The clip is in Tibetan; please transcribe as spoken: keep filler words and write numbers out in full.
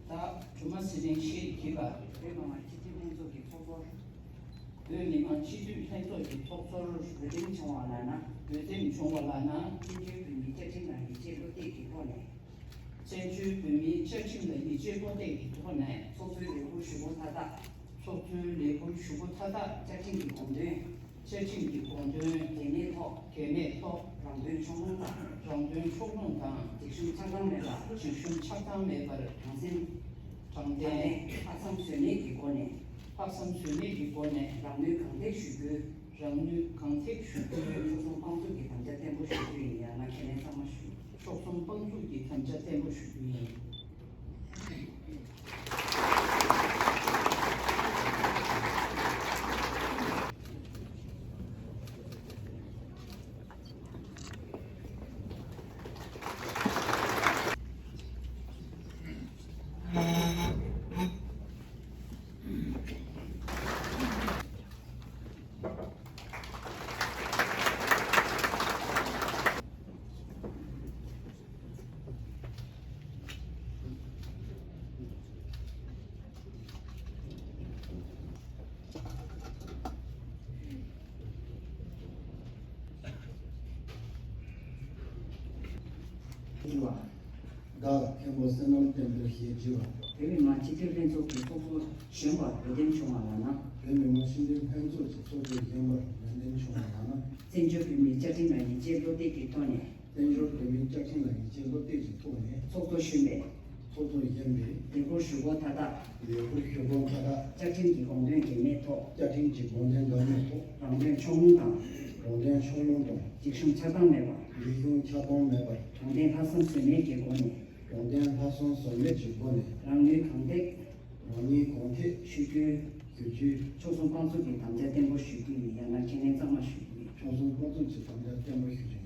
དང་སྒྲོལ་མ་ཚེ་རིང་ཞེས་བགྱིས་པ། བོད་མི་མང་སྤྱི་འཐུས་ལྷན་ཚོགས་ཀྱི་ཚོགས་གཙོར། བོད་མི་མང་སྤྱི་འཐུས་ལྷན་ཚོགས་ཀྱི་ཚོགས་གཙོར། འོས་འདེམས་བྱུང་བ་ལགས་ན། འོས་འདེམས་བྱུང་བ་ལགས་ན། བཙན་བྱོལ་བོད་མིའི་བཅའ་ཁྲིམས་ལ་ཡིད་ཆེས་བློ་གཏད་ཀྱི་ཐོག་ནས། བཙན་བྱོལ་བོད་མིའི་བཅའ་ཁྲིམས་ལ་ཡིད་ཆེས་བློ་གཏད་ཀྱི་ཐོག་ནས། ཚོགས་གཙོའི་ལས་ཁུར་ཞུ་སྒོ་མཐའ་དག་ཚོགས་གཙོའི་ལས་ཁུར་ཞུ་སྒོ་མཐའ་དག་བཅའ་ཁྲིམས་ཀྱི་དགོངས་དོན། བཅའ་ཁྲིམས་ཀྱི་དགོངས་དོན་འགལ་མེད་ཐོག་འགལ་མེད་ཐོག་རང་དོན་ཕྱོགས་ལྷུང་དང་། རང་དོན་ཕྱོགས་ལྷུང་དང་། འཇིགས་ཞུམ་ཆགས་སྡང་མེད་པར། འཇིགས་ཞུམ་ཆགས་སྡང་མེད་པར། དྲང་བདེན། དྲང་བདེན། ལྷག་བསམ་ཟོལ་མེད་ཀྱི་སྒོ་ནས། ལྷག་བསམ་ཟོལ་མེད་ཀྱི་སྒོ་ནས། རང་ནུས་གང་ཐེག་ཞུ་རྒྱུ། རང་ནུས་གང་ཐེག་ཞུ་རྒྱུ། ཕྱོགས་མཚུངས་དཔང་བཙུགས་ཀྱི་དམ་བཅའ་བརྟན་པོ་ཞུ་རྒྱུ་ཡིན། ཡང་ན་ཁས་ལེན་གཙང་མ་ཞུ། ཕྱོགས་མཚུངས་དཔང་བཙུགས་ཀྱི་དམ་བཅའ་བརྟན་པོ་ཞུ་རྒྱུ་ཡིན། བདག་མཁན་པོ་བསོད་ནམས་བསྟན་འཕེལ་ཞེས་བགྱི་བ། བོད་མི་མང་སྤྱི་འཐུས་ལྷན་ཚོགས་ཀྱི་ཚོགས་གཙོ་གཞོན་པར་འོས་འདེམས་བྱུང་བ་ལགས་ན། བོད་མི་མང་སྤྱི་འཐུས་ལྷན་ཚོགས་ཀྱི་ཚོགས་གཙོ་གཞོན་པར་འོས་འདེམས་བྱུང་བ་ལགས་ན། བཙན་བྱོལ་བོད་མིའི་བཅའ་ཁྲིམས་ལ་ཡིད་ཆེས་བློ་གཏད་ཀྱི་ཐོག་ནས། བཙན་བྱོལ་བོད་མིའི་བཅའ་ཁྲིམས་ལ་ཡིད་ཆེས་བློ་གཏད་ཀྱི་ཐོག་ནས། ཚོགས་གཙོ་གཞོན་པས། ཚོགས་གཙོ་གཞོན་པས། ལས་ཁུར་ཞུ་སྒོ་མཐའ་དག་ལས་ཁུར་ཞུ་སྒོ་མཐའ་དག་བཅའ་ཁྲིམས་ཀྱི་དགོངས་དོན་འགལ་མེད་ཐོག་བཅའ་ཁྲིམས་ཀྱི་དགོངས་དོན་འགལ་མེད་ཐོག་རང་དོན་ཕྱོགས་ལྷུང་དང་། རང་དོན་ཕྱོགས་ལྷུང་དང་། འཇིགས་ཞུམ་ཆགས་སྡང་མེད་པར། འཇིགས་ཞུམ་ཆགས་སྡང་མེད་པར། དྲང་བདེན་ལྷག་བསམ་ཟོལ་མེད་ཀྱི་སྒོ་ནས། དྲང་བདེན་ལྷག་བསམ་ཟོལ་མེད་ཀྱི་སྒོ་ནས། རང་ནུས་གང་ཐེག་རང་ནུས་གང་ཐེག་ཞུ་རྒྱུ། ཞུ་རྒྱུ། ཕྱོགས་མཚུངས་དཔང་བཙུགས་ཀྱི་དམ་བཅའ་བརྟན་པོ་ཞུ་རྒྱུ་ཡིན། ཡང་ན་ཁས་ལེན་གཙང་མ་ཞུ་རྒྱུ་ཡིན། ཕྱོགས་མཚུངས་དཔང་བཙུགས་ཀྱི་དམ་བཅའ་བརྟན་པོ་ཞུ་རྒྱུ་ཡིན།